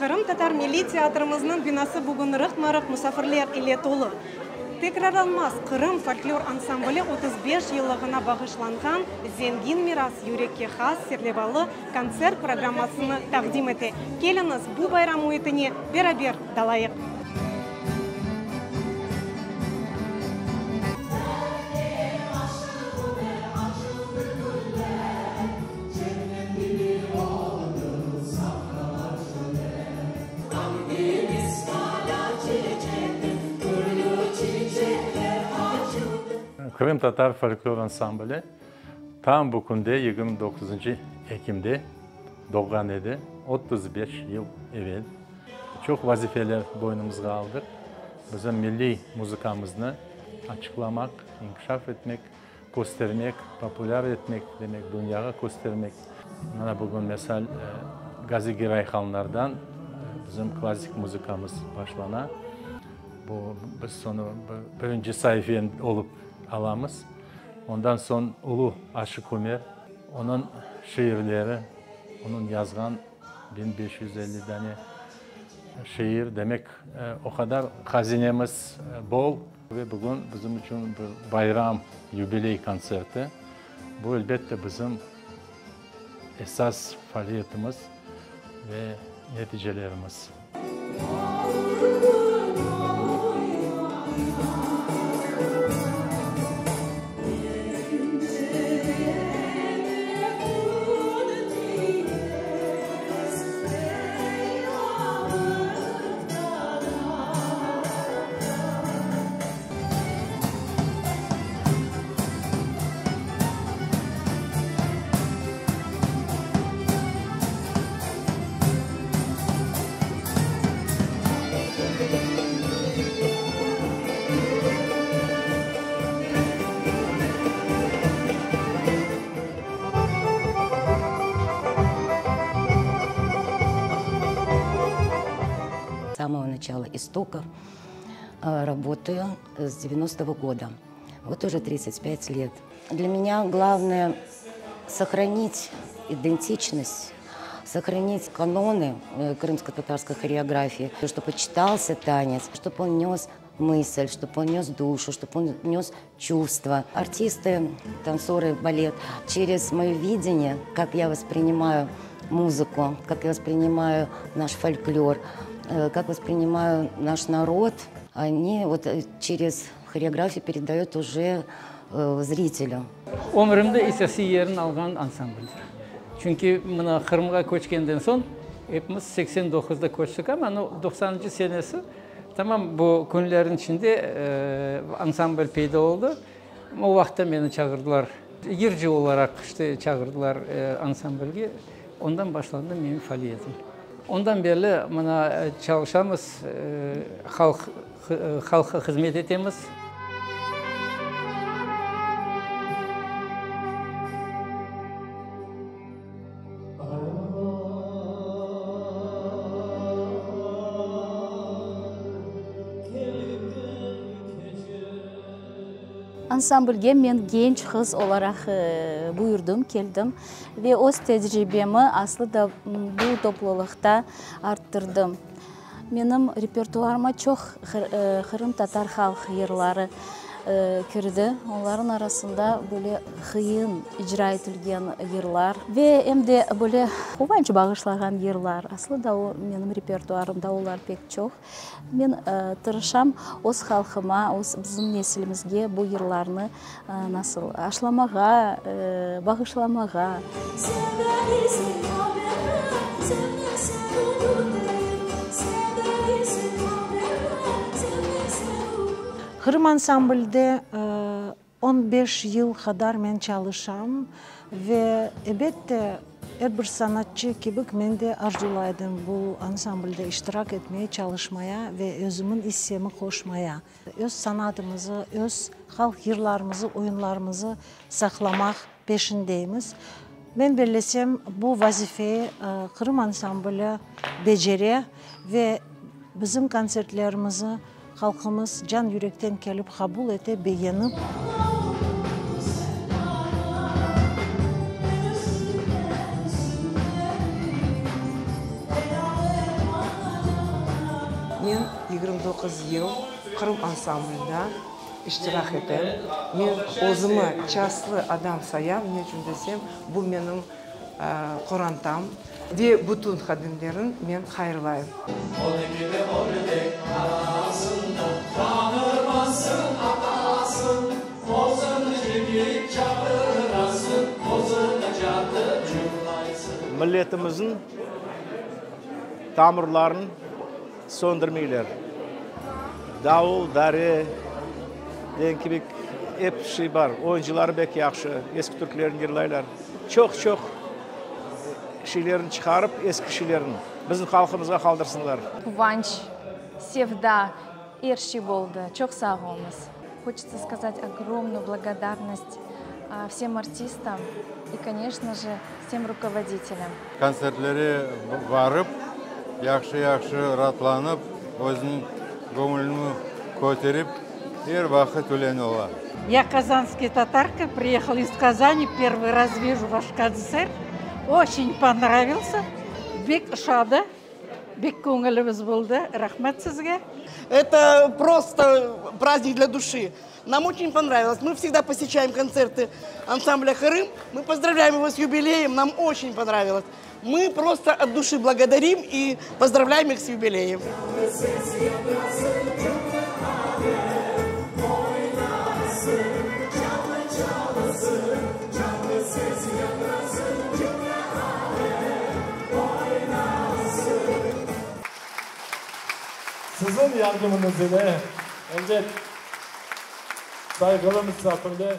Qırımtatar milliy teatrimizniñ binası bugün rıqma-rıq musafirler ile tolu. Tekrarlanmaz Qırım folklor ansambli 35 yıllığına bağışlanğan Zengin miras yürekke has serlevalı kontsert programmasını taqdim ete. Keliñiz, bu bayram müitine beraber dalayıq! Qırımtatar folklor ansambli tam bu künde, 29 ekimde doğğan edi, 35 yıl evel. Çoq vazifeler boynumızğa aldıq, bizim milliy muzıkamıznı açıqlamaq, inkişaf etmek, köstermek, populâr etmek, demek, dünyağa köstermek. Mana bugün, mesal, Gazi Girayhanlardan bizim klassik muzıkamız başlana. Bu, biz onı birinci saife olıp alamız. Ondan soñ ulu Aşıq Ümer, onıñ şiirleri, onıñ yazğan 1550 dane şiir, demek, o qadar hazinemiz bol. Ve bugün bizim içün bir bayram, yubiley kontserti. Bu, elbette, bizim esas faaliyetimiz ve neticelerimiz. Самого начала истоков работаю с 90-го года. Вот уже 35 лет. Для меня главное сохранить идентичность, сохранить каноны крымско-татарской хореографии, чтобы читался танец, чтобы он нес мысль, чтобы он нес душу, чтобы он нес чувства. Артисты, танцоры, балет, через мое видение, как я воспринимаю музыку, как я воспринимаю наш фольклор, как воспринимаю наш народ, они вот через хореографию передают уже зрителю. Ömrümde esasiy yerini alğan ansambldir. Çünki mına Qırımğa köçkenden soñ, epimiz 89da köçtik, amma no doqsanıncı senesi tamam bu künlerniñ içinde ansambl peyda oldı. O vaqıtta meni çağırdılar, yırcı olaraq işte çağırdılar ansamblge. Ondan başlandı menim faaliyetim. Ondan berli mına çalışamız, halq halqqa hızmet etemiz. Ansamblge men genç qız olaraq buyurdım, keldim ve öz tecribemi aslı da bu toplulıqta arttırdım. Menim repertuarıma çoq qırımtatar halq yırları kirdi. Onların arasında böyle qıyın icra etilgen yırlar ve em de böyle quvanç bağışlağan yırlar. Aslı da o menim repertuarımda olar pek çoq. Men tırışam öz halqıma, öz bizim nesilimizge bu yırlarnı nasıl aşlamağa, bağışlamağa. Qırım ansamblde On beş yıl qadar men çalışam ve, ebette, er bir sanatçı kibik men de arzulaydım bu ansamblde iştirak etmeye, çalışmaya ve özümiñ issemi qoşmaya. Öz sanatımızı, öz halq yırlarımızı, oyunlarımızı saqlamaq peşindeymiz. Men bellesem, bu vazifeyi Qırım ansambli becere ve bizim kontsertlerimizi Halqımız can-yürekten kelip qabul ete, begenip. 29 yıl Qırım ansamblında iştirak etem. Men özümi çastlı adam sayam, ne içün desem, bu menim qorantam ve bütün hadimlerin men hayırlayım. Milletimizniñ tamırların söndürmeyler. Davul, dare degen kibi ep şey bar. Oyuncıları bek yahşı, eski türkülerni yırlaylar. Çoq-çoq şeylerni çıqarıp, eski şeylerni bizim halqımızğa qaldırsınlar. Quvanç, sevda, er şey boldı. Çoq sağ oluñız. Хочется сказать огромную благодарность всем артистам и, конечно же, всем руководителям. Kontsertlere barıp, yahşı-yahşı raatlanıp, özüniñ göñülini köterip, er vaqıt öyle ola. Я казанская татарка, приехала из Казани, первый раз вижу ваш концерт. Очень понравился. Bek oşadı, bek köñülimiz boldı. Rahmet sizge. Это просто праздник для души. Нам очень понравилось. Мы всегда посещаем концерты ансамбля «Крым». Мы поздравляем его с юбилеем. Нам очень понравилось. Мы просто от души благодарим и поздравляем их с юбилеем. Siziñ yardımıñız ile, elbet, sayğılı musafirler.